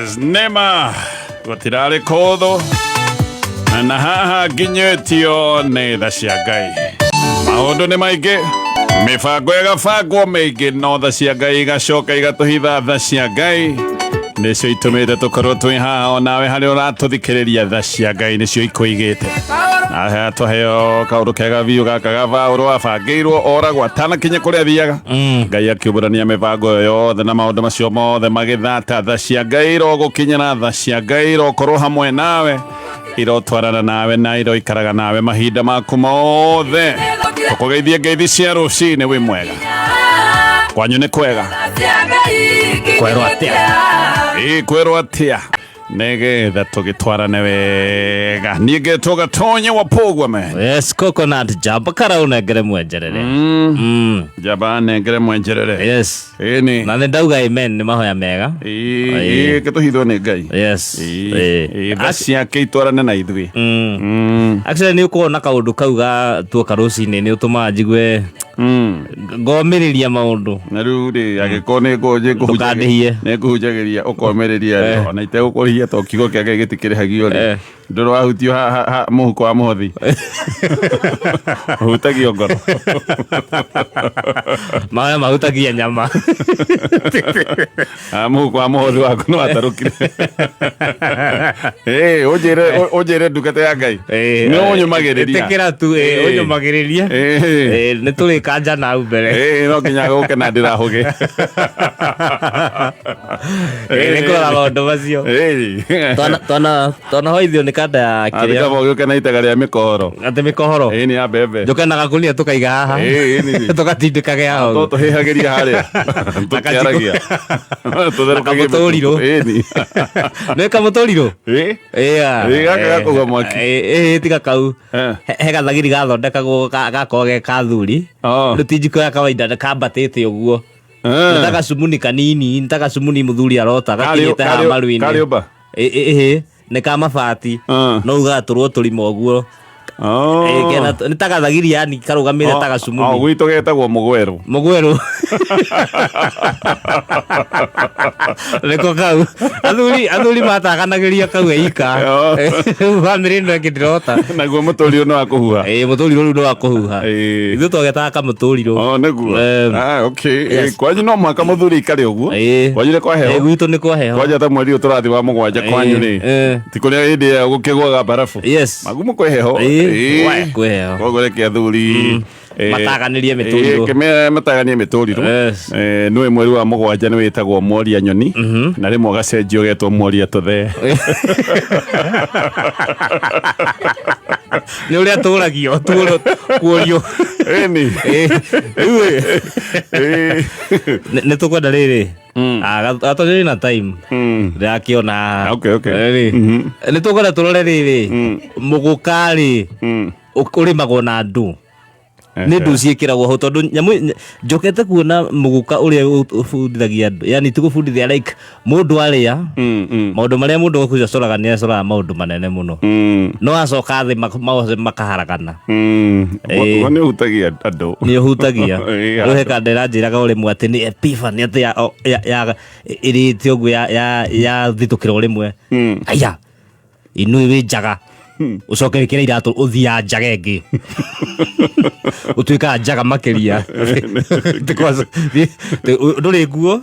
Yes, nema gũtirarĩ kũthũ na haha nginyĩtio nĩ tha cia Ngai. Maũndũ nĩ maingĩ, mĩbango ĩgabangwo mĩingĩ, no tha cia Ngai igacoka igatũhitha. Tha cia Ngai nĩcio itũmĩte tũkorwo twĩ haha, onawe harĩa ũratũthikĩrĩria, tha cia Ngai nĩcio ikũigĩte. Na tũheo kaũndũ kega biũ gaka ga Paũlũ abangĩirwo oragwo atanakinya kũrĩa athiaga. Ngai akiumbũrania mĩbango ĩyo yothe na maũndũ macio mothe magĩthata. Tha cia Ngai irogũkinyĩra, tha cia Ngai irokorwo hamwe nawe, irotwarana nawe na iroikaraga nawe mahinda maku mothe. Tũkũgeithie ngeithi cia rũcinĩ. Wĩ mwega? Kwanyu nĩ kwega? Kwerwo atĩa? Ĩ, kwerwo atĩa, nĩgetha tũgĩtwarane wega. Niĩ ngetwo Gatonye wa Pogwa me. Yes, coconut jamba kara unengere mwenjerere. Njamba nengere mwenjerere. Yes. Ĩni. Na nĩ ndauga amen, nĩ mahoya mega. Ĩ, gĩtũhithwo nĩ Ngai. Yes. Ĩ, tha ciake itwarane na ithuĩ. Actually nĩ ũkoragwo na kaũndũ kau ga tuoka rũcinĩ, nĩ ũtũmaga njigue ngomĩrĩria maũndũ. Na rĩu rĩ, angĩkorwo nĩ Ndũkandĩhie. nĩ ngũhunjagĩria ũkomĩrĩria rĩ, ona itegũkũrĩhia to kiugo kĩa Ngai gĩtikĩrĩhagio rĩ, ndũrĩ wahutio mũhuko wa mũhothi ũhutagio ngoro. Mahoya mahutagia nyama. Ah, mũhuko wa mũhothi waku nĩ watarũkire. Ĩ, ũnjĩre ndungata ya Ngai nĩ ũnyũmagĩrĩria. Ĩtĩkĩra tu, ũnyũmagĩrĩria. Nĩ tũrĩkanja na hau mbere. Ĩ, no nginya gũke na ndĩrahũgĩ. Nĩ kũrora maũndũ macio. Twanahoithio nĩ kanda ya kĩrĩa. Kaba ũgĩũke na itega rĩa mĩkohoro. Atĩ mĩkohoro? Ĩ, nĩ ya mbembe. Njũke na gakunia tũkaiga haha. Ĩ, nĩ. Tũgatindĩkage haha To ũguo. tũhĩhagĩria harĩa tũkĩaragia tũtherũkagie. Kamũtũrirũ. Ĩ, nĩ. Nĩ kamũtũrirũ. Ĩ. Ĩya. Ĩ, gaka gakũgwa mwaki. Ĩ, tiga kau. He gathagiri gathondekagwo gakoragwo ge ka thuri. Oh. Rĩu ti njiko ya kawaida, kambatĩte ũguo. Nĩ ta gacumuni kanini, nĩ ta gacumuni mũthuri arota gakinyĩte haha maru-inĩ. Kariũmba. Ĩhĩ, nĩ ka mabati. No ugatũrwo tũrima ũguo. Oh. Nĩ ta gathagiri yani karũgamĩte ta Oh, gacumuni. gwitũ getagwo mũgwerũ. Mũgwerũ nĩko kau athuri mataganagĩria kau eika. Oh. Rĩu bamĩrĩ ĩno ĩngĩ ndĩrota. Naguo mũtũrirũ nĩ wa kũhuha. Ĩ, mũtũrirũ rĩu nĩ wa kũhuha. Ithuĩ twagetaga kamũtũrirũ. Oh, nĩguo. Ah, okay. Yes. Kwanyu no mũhaka mũthuri ikare ũguo? Ĩ. Kwanyu nĩ kwa heho? Ĩ, gwitũ nĩ kwa heho. Kwanja ta mweri ũyũ tũrathiĩ wa mũgwanja kwanyu rĩ, ti kũrĩa hĩndĩ ĩyo gũkĩgwaga mbarabu? Yes. Magumu kwĩ heho. Ĩ, we, kwĩ heho. Koguo reke athuri Mataganĩrie mĩtũrirũ. Kĩmera mataganie mĩtũrirũ. Yes. Nĩũĩ mweri wa mũgwanja nĩ wĩtagwo mworia nyoni, na rĩmwe ũgacenjio ũgetwo mworia tũthee. Nĩ ũrĩa tũragio kuorio. Ĩni. Rĩu ĩ, nĩ tũkwenda rĩrĩ gatonyeri na time ndĩrakĩona. Okay. Rĩ, nĩ tũkwenda tũrore rĩrĩ mũgũka rĩ ũrĩmagwo na ndũ, nĩ ndũ ciĩkĩragwo hau, tondũ nyamũ njokete kuona mũgũka ũrĩa ũbundithagia andũ, yani ti gũbundithia, like mũndũ arĩa maũndũ marĩa mũndũ gũkũ acoraga, nĩ acoraga maũndũ manene mũno, no acoka thĩ mothe makaharagana. Guo nĩ ũhutagia andũ. Nĩ ũhutagia. Rĩu he kanda ĩranjĩraga o rĩmwe atĩ nĩ epiphany, atĩ ya ĩrĩte ũguo ya thitũkĩra o rĩmwe, aya inui wĩ njaga, ũcoke wĩkĩre iratũ ũthiaga njaga ĩngĩ, ũtuĩkaga njaga makĩria. Ndũrĩ nguo,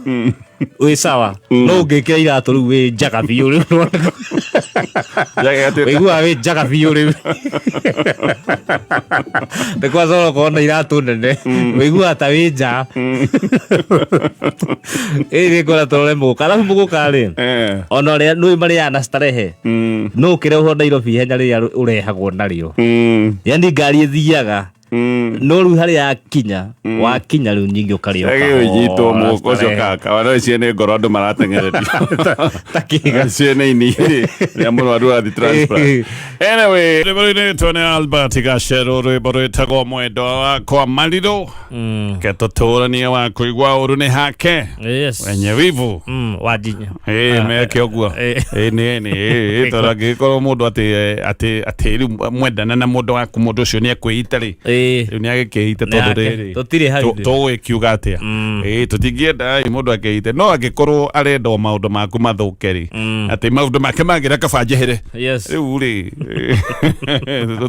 wĩ sawa, no ũngĩkĩra iratũ rĩu wĩ njaga biũ rĩu. Njaga ĩgatuĩka- Ũiguaga wĩ njaga biũ rĩu nĩ kwanza ũrokorwo na iratũ nene, ũiguaga ta wĩ nja. Ĩ, nĩ ngona tũrore mũgũka, arabu mũgũka rĩ, ona ũrĩa nĩ marĩaga na starehe, no ũkĩrehwo Nairobi ihenya rĩrĩa ũrehagwo narĩo, yani ngari ĩthiaga, no rĩu harĩa yakinya, wakinya rĩu nyingĩ ũkarĩa. Ĩgĩnyitwo ũkahora mũgũka ũcio. starehe. Kaka wana ciene ngoro andũ marateng'ererio Ta kĩga. Ciene ini rĩa mũrwaru athi transplant. Anyway, rwĩmbo rũinĩtwo nĩ Albert Gacerũ, rwĩmbo rwĩtagwo Mwendwa Wakwa Marirũ. Ketũtũranie wa kũigua ũru nĩ hake. Wenye wivu. Wanjinya. Ĩ, meke ũguo. Ĩ, nĩ ĩ, tondũ angĩgĩkorwo mũndũ atĩ rĩu mwendana na mũndũ waku, mũndũ ũcio nĩ ekwĩita rĩ. Rĩu nĩ agĩkĩite tondũ Nĩ ake. rĩrĩ Tũtirĩ hau ithuĩ. Tũgũgĩkiuga atĩa? Ĩĩ, tũtingĩenda ĩ mũndũ akĩite, no angĩkorwo arenda o maũndũ maku mathũke rĩ, atĩ maũndũ make mangĩra kaba njehere. Rĩu rĩ,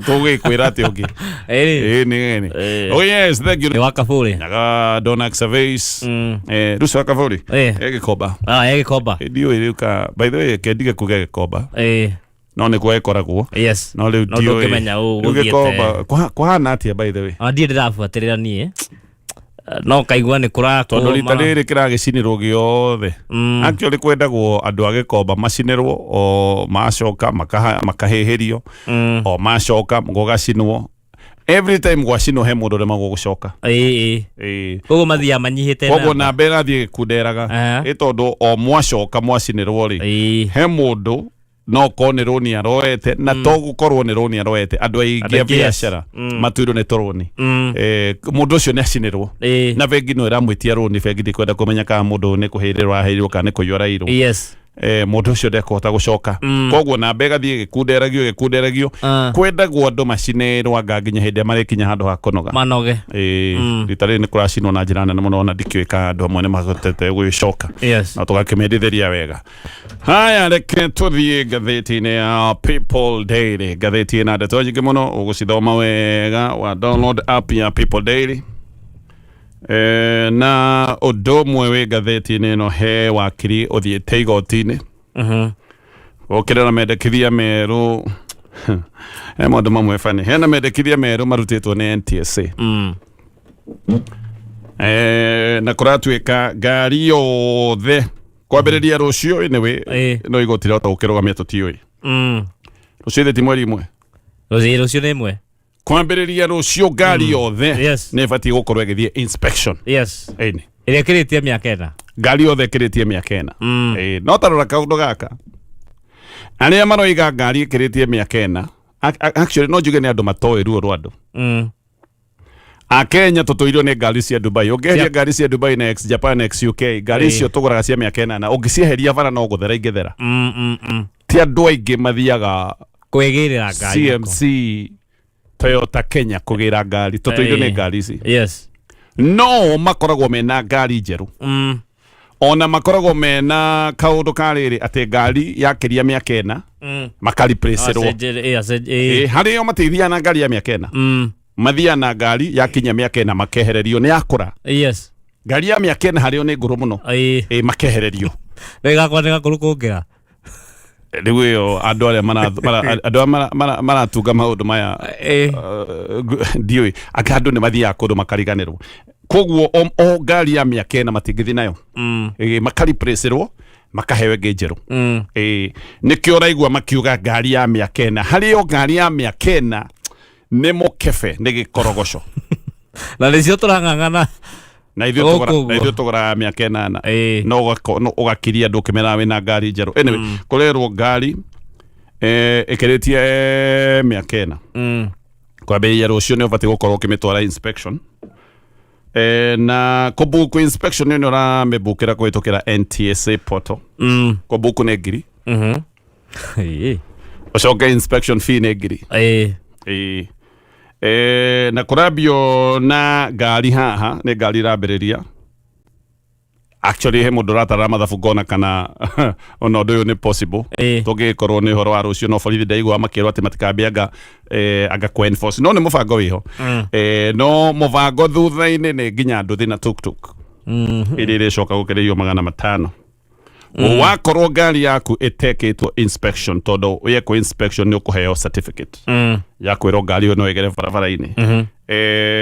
tũgĩkwĩra atĩa ũngĩ? Ĩĩ. Ĩĩ, nĩ Ĩĩ. Oh yes, thank you. Nĩ wa Kaburi. Nyaga Donax Surveys. Rĩu cio wa Kaburi. Ĩĩ. Eh, Gĩkomba. Ah, eh, Gĩkomba. Eh, ndiũĩ rĩu ka, by the way, kendige kuga Gĩkomba. No nĩkuo ĩkoragwo. No rĩu No ndiũĩ. ndũngĩmenya Rĩu ũgũthiĩte. Gĩkomba kũhana atĩa, by the way? Ona ndirĩ ndĩrabuatĩrĩra niĩ. No kaigua nĩ kũrakwo. Tondũ rita rĩrĩ kĩragĩcinĩrwo gĩothe. Actually kwendagwo andũ a Gĩkomba macinĩrwo o macoka makahĩhĩrio, o macoka gũgacinwo. Every time gwacinwo he mũndũ ũremagwo gũcoka. Ĩĩ. Ĩĩ. Koguo mathiaga manyihĩte Koguo namba. namba ĩrathiĩ ĩgĩkunderaga. Ĩ tondũ o mwacoka mwacinĩrwo rĩ, he mũndũ no korwo nĩ rũni aroete, na to gũkorwo nĩ rũni aroete, andũ aingĩ a Andũ aingĩ, yes. biacara matuirwo nĩ tũrũni. Mũndũ ũcio nĩ acinĩrwo na bengi no ĩramwĩtia rũni, bengi ndĩkwenda kũmenya kana mũndũ ũyũ nĩ kũhĩrĩrwo arahĩrĩrwo kana nĩ kũiywo arairwo. Mũndũ ũcio ndekũhota gũcoka, koguo namba ĩgathiĩ ĩgĩkunderagio ĩgĩkunderagio. Kwendagwo andũ macinĩrwo anga nginya hĩndĩ ĩrĩa marĩkinya handũ ha kũnoga. Manoge. Ĩĩ, rita rĩrĩ nĩ kũracinwo na njĩra nene mũno, ona ndikĩũĩ kana andũ amwe nĩ mahotete gũgĩcoka. Na tũgakĩmendithĩria wega. Haya, reke tũthiĩ ngathĩti-inĩ ya People Daily. Ngathĩti ĩna ndeto nyingĩ mũno, ũgũcithoma wega wa download app ya People Daily. Na ũndũ ũmwe wĩ ngathĩti-inĩ ĩno, he wakiri ũthiĩte igoti-inĩ gũkĩrĩra mendekithia merũ. He maũndũ mamwe bani, hena mendekithia merũ marutĩtwo nĩ NTSA. Na kũratuĩka ngari yothe kwambĩrĩria rũciũ, anyway, no igoti rĩhota gũkĩrũgamia tũtiũĩ. Rũciũ thĩ ti mweri ĩmwe? Rũciũ nĩ ĩmwe. Kwambĩrĩria rũciũ ngari yothe nĩ ĩbatiĩ gũkorwo ĩgĩthiĩ inspection. Ĩni. Ĩrĩa ĩkĩrĩtie mĩaka 4. Ngari yothe ĩkĩrĩtie mĩaka 4. Ĩĩ, no tarora kaũndũ gaka, arĩa maroiga ngari ĩkĩrĩtie mĩaka 4, actually no njuge nĩ andũ matoĩ ruo rwa andũ. Akenya tũtũirio nĩ ngari cia Dubai. Ũngĩeheria ngari cia Dubai na ex Japan, ex UK, ngari icio tũgũraga cia mĩaka 8, ũngĩcieheria bara no gũthera ingĩthera. Ti andũ aingĩ mathiaga Kwĩgĩrĩra ngari. CMC Toyota Kenya kũgĩra ngari, tũtũirio nĩ ngari ici. No makoragwo mena ngari njerũ. Ona makoragwo mena kaũndũ ka rĩrĩ atĩ ngari yakĩria mĩaka 4 makariplacĩrwo. Acenjerie. Ĩ, harĩo matithiaga na ngari ya mĩaka 4. Mathiaga na ngari yakinya mĩaka 4 makehererio, nĩ yakũra. Ngari ya mĩaka 4 harĩo nĩ ngũrũ mũno. Ĩ, makehererio. Rĩu gakwa nĩ gakũrũ kũngĩra. Rĩu ĩyo andũ arĩa andũ arĩa maratunga maũndũ maya, ndiũĩ anga andũ nĩ mathiaga kũndũ makariganĩrwo. Koguo o ngari ya mĩaka 4 matingĩthiĩ nayo. Ĩ, makariplacĩrwo makaheo ĩngĩ njerũ. Ĩ, nĩkĩo ũraigua makiuga ngari ya mĩaka 4, harĩo ngari ya mĩaka 4 nĩ mũkebe, nĩ gĩkorogoco. Na nĩcio tũrang'ang'ana. Na ithuĩ Gũkũ ũguo. Na ithuĩ tũgũraga mĩaka 8. Ĩĩ. No ũgakiria andũ ũkĩmeraga wĩna ngari njerũ. Anyway, kũrerwo ngari ĩkĩrĩtie mĩaka 4 kwambĩrĩria rũciũ nĩ ũbatiĩ gũkorwo ũkĩmĩtwara inspection. Na kũbuku inspection ĩyo nĩ ũramĩbukĩra kũhĩtũkĩra NTSA portal. Kũbuku nĩ 1,000. Ũcoke inspection fee nĩ 1,000. Ĩĩ. Ĩĩ. Na kũrambio na ngari haha nĩ ngari irambĩrĩria. Actually he mũndũ ũratara mathabu ngona kana ona ũndũ ũyũ nĩ possible. Tũngĩgĩkorwo nĩ ũhoro wa rũciũ, no borithi ndaigua makĩrwo atĩ matikambie anga anga kũ enforce, no nĩ mũbango wĩho. No mũbango thutha-inĩ nĩ nginya nduthi na tuktuk ĩrĩa ĩrĩcoka gũkĩrĩhio 500. Wakorwo ngari yaku ĩtekĩtwo inspection, tondũ yekwo inspection nĩ ũkũheo certificate ya kwĩrwo ngari ĩyo no ĩgere barabara-inĩ.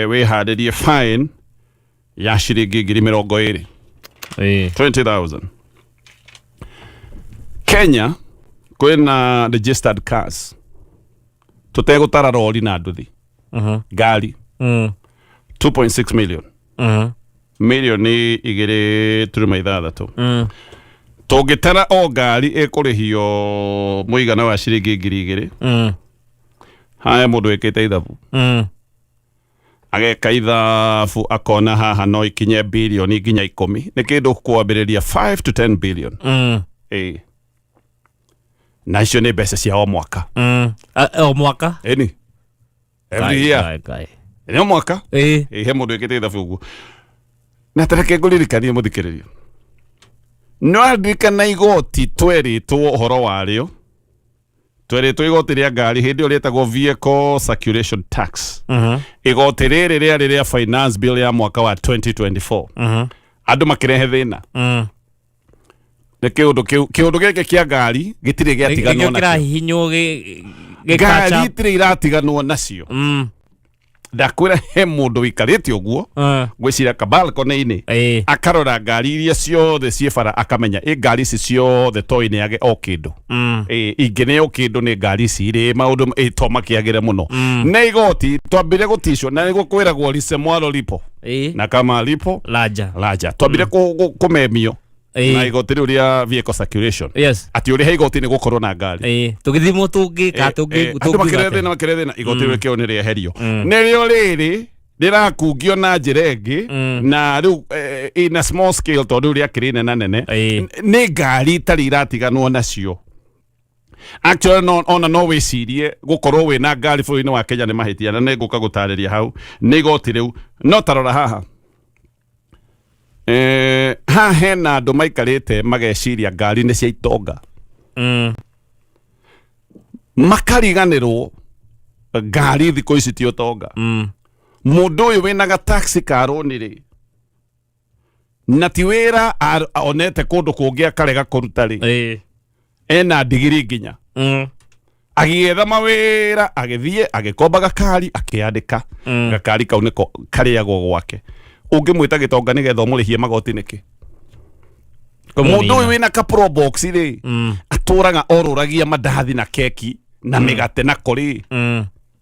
Wĩharĩrie fine ya ciringi 20,000. 20,000. Kenya kwĩna registered cars, tũtegũtara rori na nduthi, ngari 2.6 million, milioni 2.6. Tũngĩtara o ngari ĩkũrĩhio mũigana wa ciringi 2,000. Haya, mũndũ wĩkĩte ithabu ageka ithabu akona haha no ikinye bilioni nginya 10, nĩ kĩndũ kwambĩrĩria 5 to 10 billion. Ĩĩ, na icio nĩ mbeca cia o mwaka. O mwaka. Ĩni, every year. Kai, kai. Nĩ o mwaka. Ĩĩ. Ĩ, he mũndũ wĩkĩte ithabu ũguo. Na tareke ngũririkanie mũthikĩrĩria, nĩ waririkana igoti twerĩtwo ũhoro warĩo? Twerĩtwo igoti rĩa ngari hĩndĩ ĩyo rĩetagwo vehicle circulation tax. Igoti rĩrĩ rĩarĩ rĩa finance bill ya mwaka wa 2024. Andũ makĩrehe thĩna. Nĩ kĩũndũ kĩu, kĩũndũ gĩkĩ kĩa ngari gĩtirĩ gĩatiganwo Nĩkĩo nakĩo. kĩrahihinywo Ngari gĩkacha. itirĩ iratiganwo nacio. Ndakwĩra he mũndũ wĩikarĩte ũguo, ngwĩciria kabalcony-inĩ, akarora ngari iria ciothe ciĩ bara, akamenya ĩ ngari ici ciothe to ineage o kĩndũ. Ĩ, ingĩneo kĩndũ nĩ ngari ici rĩ, maũndũ ĩ to makĩagĩre mũno. Nĩ igoti twambire gũticwo na nĩguo kwĩragwo lisemwalo lipo na kama lipo laja. Laja. Twambire kũmemio na igoti rĩu rĩa vehicle circulation, atĩ ũrĩhe igoti nĩ gũkorwo na ngari. Ĩĩ, tũgĩthimwo tũngĩka Andũ makĩrĩa thĩna, makĩrĩa thĩna, igoti rĩu kĩo nĩ rĩeherio. Nĩrĩo rĩrĩ rĩrakungio na njĩra ĩngĩ, na rĩu in a small scale, tondũ rĩu rĩakĩrĩ nena nene. Nĩ ngari itarĩ iratiganwo nacio. Actually, no, ona no wĩcirie gũkorwo wĩna ngari bũrũri-inĩ wa Kenya nĩ mahĩtia, na nĩ ngũka gũtarĩria hau nĩ igoti rĩu. No tarora haha, haha hena andũ maikarĩte mageciria ngari nĩ cia itonga, makariganĩrwo ngari thikũ ici ti ũtonga. Mũndũ ũyũ wĩna gataxi ka rũni rĩ, na ti wĩra onete kũndũ kũngĩ akarega kũruta rĩ, ena ndigiri nginya, agĩetha mawĩra, agĩthiĩ agĩkomba gakari, akĩandĩka. Gakari kau nĩko karĩagwo gwake. Ũngĩmwĩta gĩtonga nĩgetha ũmũrĩhie magoti nĩkĩ? Mũndũ ũyũ wĩna ka Pro Box rĩ, atũraga orũragia mandathi na keki na mĩgate nako rĩ,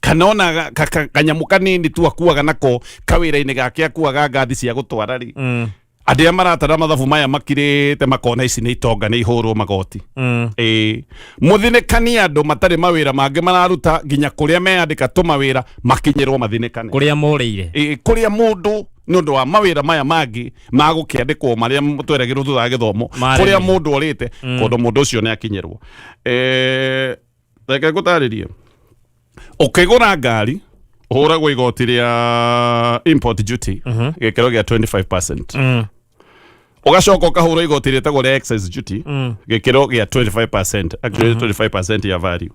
kana ona kanyamũ kanini tu akuaga nako kawĩra-inĩ gake, akuaga ngathi cia gũtwara rĩ, andũ arĩa maratara mathabu maya makirĩte makona ici nĩ itonga, nĩ ihũrwo magoti. Ĩĩ, mũthinĩkani andũ matarĩ mawĩra mangĩ mararuta, nginya kũrĩa meyandĩka tũmawĩra makinyĩrwo mathinĩkane. Kũrĩa morĩire. Ĩĩ, kũrĩa mũndũ nĩ ũndũ wa mawĩra maya mangĩ magũkĩandĩkwo marĩa tweragĩrwo thutha wa gĩthomo, Maremire. kũrĩa mũndũ orĩte kũndũ, mũndũ ũcio nĩ akinyĩrwo. Reke ngũtarĩrie. Ũkĩgũra ngari ũhũragwo igoti rĩa import duty gĩkĩro gĩa 25%. Ũgacoka ũkahũrwo igoti rĩtagwo rĩa excise duty gĩkĩro gĩa 25%, actually 25% ya value.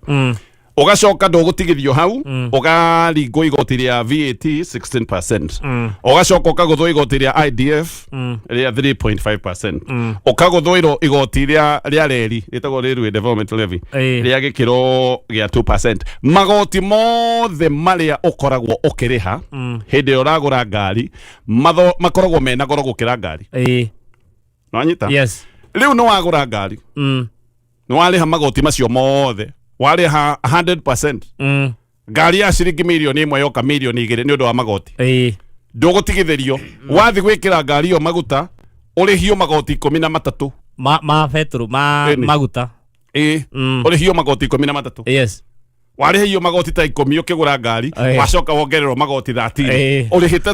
Ũgacoka ndũgũtigithio hau, ũgaringwo igoti rĩa VAT 16%. Ũgacoka ũkagũthwo igoti rĩa IDF rĩa 3.5%. Ũkagũthwo igoti rĩa reri rĩtagwo Railway Development Levy rĩa gĩkĩro gĩa 2%. Magoti mothe marĩa ũkoragwo ũkĩrĩha hĩndĩ ĩrĩa ũragũra ngari makoragwo mena goro gũkĩra ngari. Nĩwanyita? Yes. Rĩu nĩ wagũra ngari, nĩ warĩha magoti macio mothe, warĩha 100%. Ngari ya ciringi 1 mirioni yoka 2 mirioni nĩ ũndũ wa magoti. Ndũgũtigithĩrio, wathiĩ gwĩkĩra ngari ĩyo maguta ũrĩhio magoti 13. Ma betũrũ ma Ĩni. maguta. Ĩĩ. Ũrĩhio magoti 13. Warĩhio magoti ta 10 ũkĩgũra ngari, wacoka wongererwo magoti 13. Ũrĩhĩte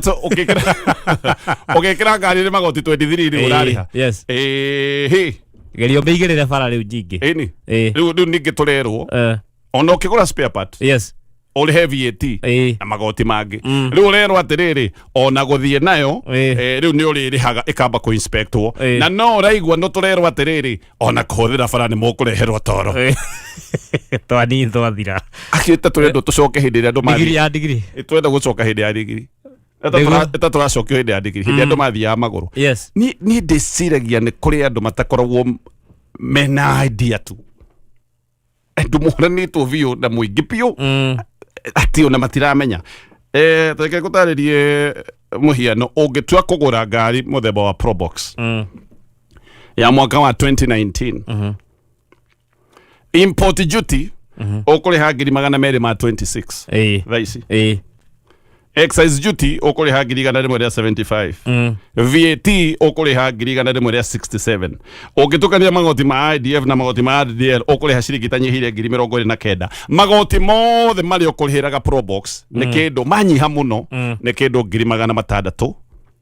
ũgĩkĩra ngari nĩ magoti 23 rĩu ũrarĩha. Ĩĩ. Geria ũmĩigĩrĩre bara rĩu nyingĩ. Ĩni. Rĩu ningĩ tũrerwo ona ũkĩgũra spare part ũrĩhe VAT na magoti mangĩ. Rĩu ũrerwo atĩrĩrĩ, ona gũthiĩ nayo rĩu nĩ ũrĩrĩhaga ĩkamba kũ-inspectwo. Na no ũraigua no tũrerwo atĩrĩrĩ, ona kũhũthĩra bara nĩ mũkũreherwo toro. Twanini twathira. Akĩte tũrendwo tũcoke hĩndĩ ĩrĩa andũ Ndigiri mathiĩ ya ndigiri. Twenda gũcoka hĩndĩ ya ndigiri. Nĩguo. Eta tũracokio hĩndĩ ya ndigiri, hĩndĩ andũ mathiaga magũrũ. Niĩ ndĩciragia nĩ kũrĩ andũ matakoragwo mena idea tu, andũ moranĩtwo biũ na mũingĩ biũ, atĩ ona matiramenya. Reke ngũtarĩrie mũhiano. Ũngĩtua kũgũra ngari mũthemba wa Probox ya mwaka wa 2019, import duty ũkũrĩha 226,000 thaa ici. Excise duty ũkũrĩha 175,000. VAT ũkũrĩha 167,000. Ũngĩtukania magoti ma IDF na magoti ma RDL ũkũrĩha ciringi itanyihĩire 29,000. Magoti mothe marĩa ũkũrĩhĩraga Probox nĩ kĩndũ manyiha mũno, nĩ kĩndũ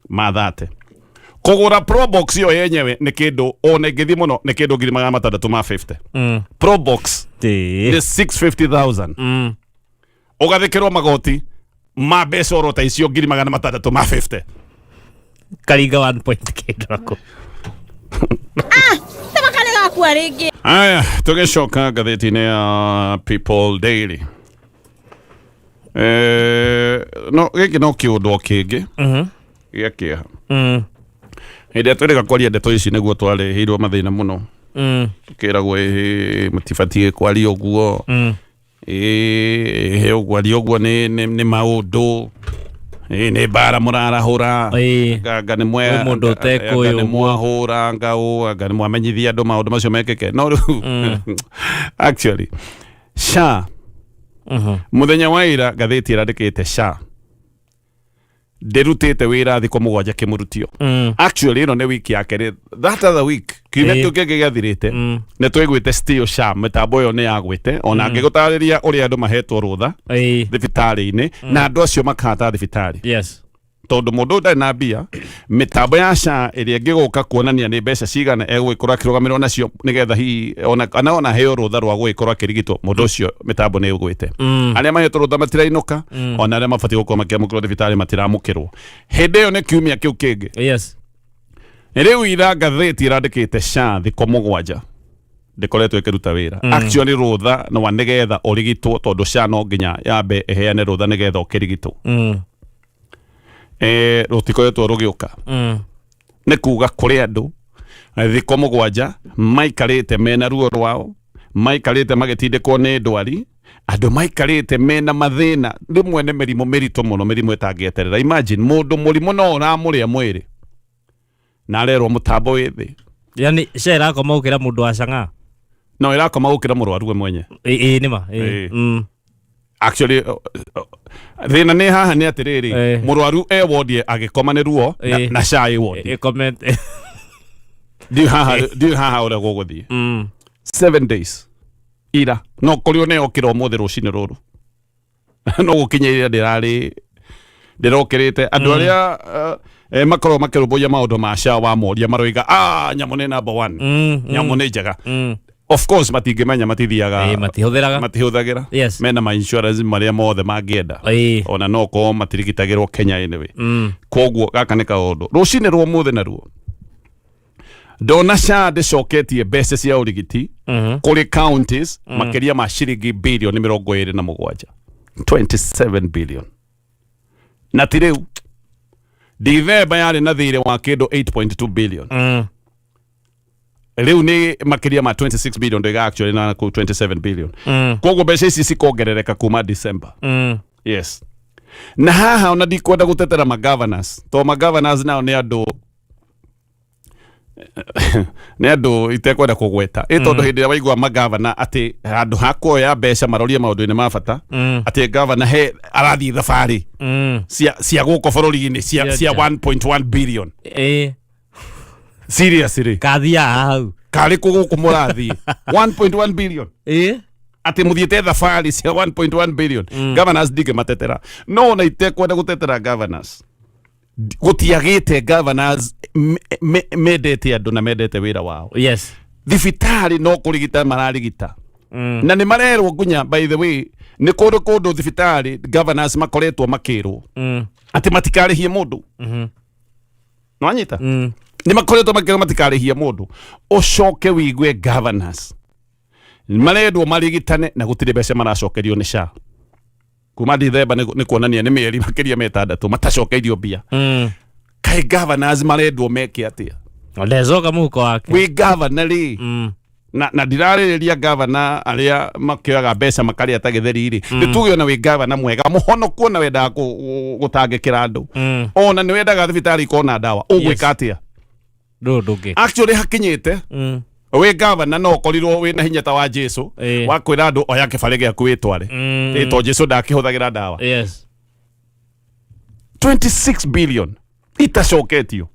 630,000. Kũgũra Probox ĩyo yenyewe nĩ kĩndũ ona ĩngĩthiĩ mũno nĩ kĩndũ 650,000. Probox nĩ 650,000. Ũgathĩkĩrwo magoti. Ma mbeca oro ta icio 650,000. Karinga 1 point kĩndũ ako. Tabakale gakua rĩngĩ. Aya, tũgĩcoka ngathĩti-inĩ ya People Daily. No gĩkĩ no kĩũndũ o kĩngĩ gĩa kĩeha. Hĩndĩ ĩrĩa twĩrĩga kwaria ndeto ici nĩguo twarĩhĩirwo mathĩna mũno. Tũkĩragwo ĩhĩ mũtibatiĩ kwaria ũguo. Ĩhĩ ũgwaria ũguo nĩ maũndũ. Ĩĩ nĩ mbara mũrarahũra. Anga nĩ mwe Kwĩ mũndũ ũtekũĩ anga nĩ ũguo. mwahũra anga ũ anga nĩ mwamenyithia andũ maũndũ macio mekĩke. No rĩu actually SHA muthenya wa ira ngathĩti ĩrandĩkĩte SHA ndĩrutĩte wĩra thikũ 7 kĩmũrutio. Actually ĩno nĩ wiki ya kerĩ, that other week kiumia kĩu kĩngĩ gĩathirĩte nĩ twaiguĩte still SHA mĩtambo ĩyo nĩ yagwĩte ona ngĩgũtarĩria ũrĩa andũ mahetwo rũtha thibitarĩ-inĩ na andũ acio makahata thibitarĩ. Tondũ mũndũ ũyũ ndarĩ na mbia, mĩtambo ya SHA ĩrĩa ĩngĩgũka kuonania nĩ mbeca cigana egũgĩkorwo akĩrũgamĩrĩrwo nacio nĩgetha hihi ona kana ona heo rũtha rwa gũgĩkorwo akĩrigitwo, mũndũ ũcio mĩtambo nĩ ĩgwĩte. Arĩa mahetwo rũtha matirainũka, ona arĩa mabatiĩ gũkorwo makĩamũkĩrwo thibitarĩ matiramũkĩrwo. Hĩndĩ ĩyo nĩ kiumia kĩu kĩngĩ. Rĩu ira ngathĩti ĩrandĩkĩte SHA thikũ 7 ndĩkoretwo ĩkĩruta wĩra. Actually rũtha nĩ wa nĩgetha ũrigitwo, tondũ SHA no nginya yambe ĩheane rũtha nĩgetha ũkĩrigitwo. Rũtikoretwo rũgĩũka. Nĩ kuga kũrĩ andũ thikũ 7 maikarĩte mena ruo rwao, maikarĩte magĩtindĩkwo nĩ ndwari, andũ maikarĩte mena mathĩna rĩmwe nĩ mĩrimũ mĩritũ mũno, mĩrimũ ĩtangĩeterera. Imagine mũndũ mũrimũ no ũramũrĩa mwĩrĩ na arerwo mũtambo wĩ thĩ. Yani SHA ĩrakoma gũkĩra mũndũ wa cang'a. No ĩrakoma gũkĩra mũrwaru we mwenye. Ĩĩ nĩma. Actually thĩna nĩ haha nĩ atĩrĩrĩ, mũrwaru e wodi agĩkoma nĩ ruo na SHA ĩ wodi. Ĩkomete. Ndiũĩ haha ũrĩa gũgũthiĩ. 7 days ira no kũrĩ one okĩra ũmũthĩ rũcinĩ rũrũ no gũkinya ira ndĩrarĩ ndĩrokĩrĩte andũ arĩa makoragwo makĩrũmbũiya maũndũ ma SHA wa moria maroiga nyamũ nĩ number 1, nyamũ nĩ njega. Of course matingĩmenya, matithiaga, matihũthĩraga, matihũthagĩra. Mena ma insurance marĩa mothe mangĩenda. Ona no korwo matirigitagĩrwo Kenya anyway. Koguo gaka nĩ kaũndũ rũcinĩ rwa ũmũthĩ naruo ndona SHA ndĩcoketie mbeca cia ũrigiti kũrĩ counties makĩria ma ciringi bilioni 27, 27 billion. Na ti rĩu Dithemba yarĩ na thirĩ wa kĩndũ 8.2 billion. Rĩu nĩ makĩria ma 26 billion, ndĩga actually na kũu 27 billion. Koguo mbeca ici cikongerereka kuma December. Yes. Na haha ona ndikwenda gũtetera ma governors, to ma governors nao nĩ andũ nĩ andũ itekwenda kũgweta ĩ tondũ hĩndĩ ĩrĩa waigua magavana atĩ handũ ha kuoya mbeca marorie maũndũ-inĩ ma bata, atĩ gavana he arathiĩ thabarĩ cia gũkũ bũrũri-inĩ cia 1.1 billion. Seriously. Kathiaga hau. Karĩ kũ gũkũ mũrathiĩ 1.1 billion? Atĩ mũthiĩte thabarĩ cia 1.1 billion. Governors ndingĩmatetera, no ona itekwenda gũtetera governors, gũtiagĩte governors mendete andũ na mendete wĩra wao. Thibitarĩ no kũrigita mararigita. Na nĩ marerwo nginya, by the way, nĩ kũndũ kũndũ thibitarĩ governors makoretwo makĩrwo atĩ matikarĩhie mũndũ. Nĩwanyita? Nĩ makoretwo makĩrwo matikarĩhie mũndũ. Ũcoke wĩigue governors marendwo marigitane na gũtirĩ mbeca maracokerio nĩ SHA kuma Dithemba, nĩ kuonania nĩ mĩeri makĩria ma 6 matacokeirio mbia. Kaĩ governors marendwo meke atĩa? Ndecoka mũhuko wake. Wĩ governor rĩ, na ndirarĩrĩria governor arĩa makĩoyaga mbeca makarĩa ta gĩtheri rĩ, nĩ tuge ona wĩ governor mwega mũhonoku ona wendaga gũtangĩkĩra andũ, ona nĩ wendaga thibitarĩ ikorwo na ndawa, ũgwĩka atĩa? Ndũ ndũngĩ. Actually hakinyĩte wĩ governor no ũkorirwo wĩna hinya ta wa Jesu wa kwĩra andũ oya kĩbarĩ gĩaku wĩtware. To Jesu ndakĩhũthagĩra ndawa. 26 billion itacoketio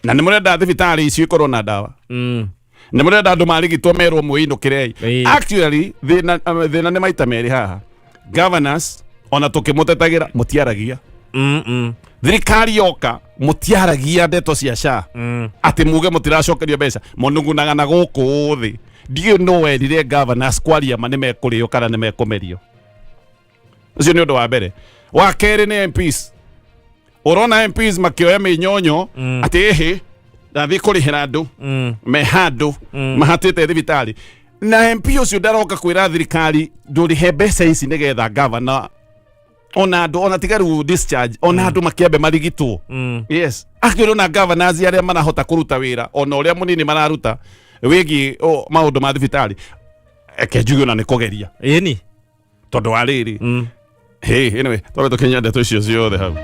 na nĩ mũrenda thibitarĩ icio ikorwo na ndawa. Nĩ mũrenda andũ marigitwo merwo mwĩinũkĩrei. Actually thĩna nĩ maita merĩ haha. Governors ona tũkĩmũtetagĩra mũtiaragia. Thirikari yoka mũtiaragia ndeto cia SHA atĩ muge mũtiracokerio mbeca, mũnugunaga na gũkũ thĩ. Ndiũĩ no werire governors kwaria ma nĩ mekũrĩo kana nĩ mekũmerio. Ũcio nĩ ũndũ wa mbere. Wa kerĩ nĩ MPs. Ũrona MPs makĩoya mĩnyonyo atĩ ĩhĩ ndathiĩ kũrĩhĩra andũ me handũ mahatĩte thibitarĩ, na MP ũcio ndaroka kwĩra thirikari ndũrĩhe mbeca ici nĩgetha gavana ona andũ ona tiga rĩu discharge, ona andũ makĩambe marigitwo. Yes, akĩrĩ ona governors arĩa marahota kũruta wĩra ona ũrĩa mũnini mararuta wĩgiĩ maũndũ ma thibitarĩ, eke njuge ona nĩ kũgeria Ĩni. Tondũ wa rĩrĩ, hey, anyway, twambe tũkinya ndeto icio ciothe hau.